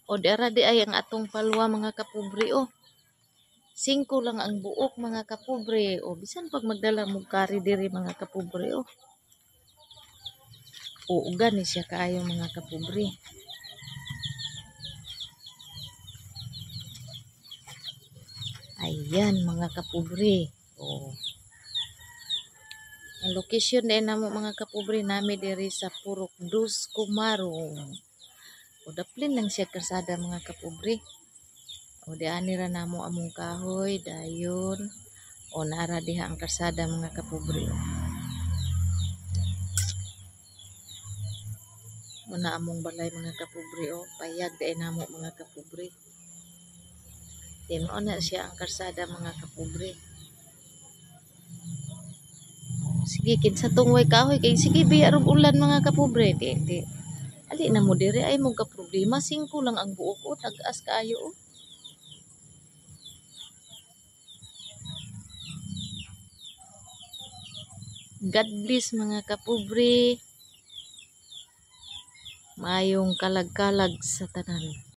O diara di ay ang atong palwa, mga kapobre, oh. Singko lang ang buok, mga kapobre. O bisan pag magdala mo kari diri, mga kapobre, oh. O gani siya kaayo, mga kapobre. Ayan, mga kapobre. Oh. Ang location din namo, mga kapobre, nami diri sa Purok Dos, Comarum. O daplin lang siya karsada, mga kapobre. O di ani ra namo among kahoy dayon. O nara diha ang karsada, mga kapobre. Muna among balay, mga kapobre, oh. Payag diay namo, mga kapobre. Then mao na siya ang karsada, mga kapobre. Sige, kinsa tong way kahoy kay sige biya rog ulan, mga kapobre. Di di. Ali na mo diri ay mo ka problema, singko lang ang buok, oh, tag-as kaayo, oh. God bless, mga kapobre. Mayong kalag-kalag sa tanan.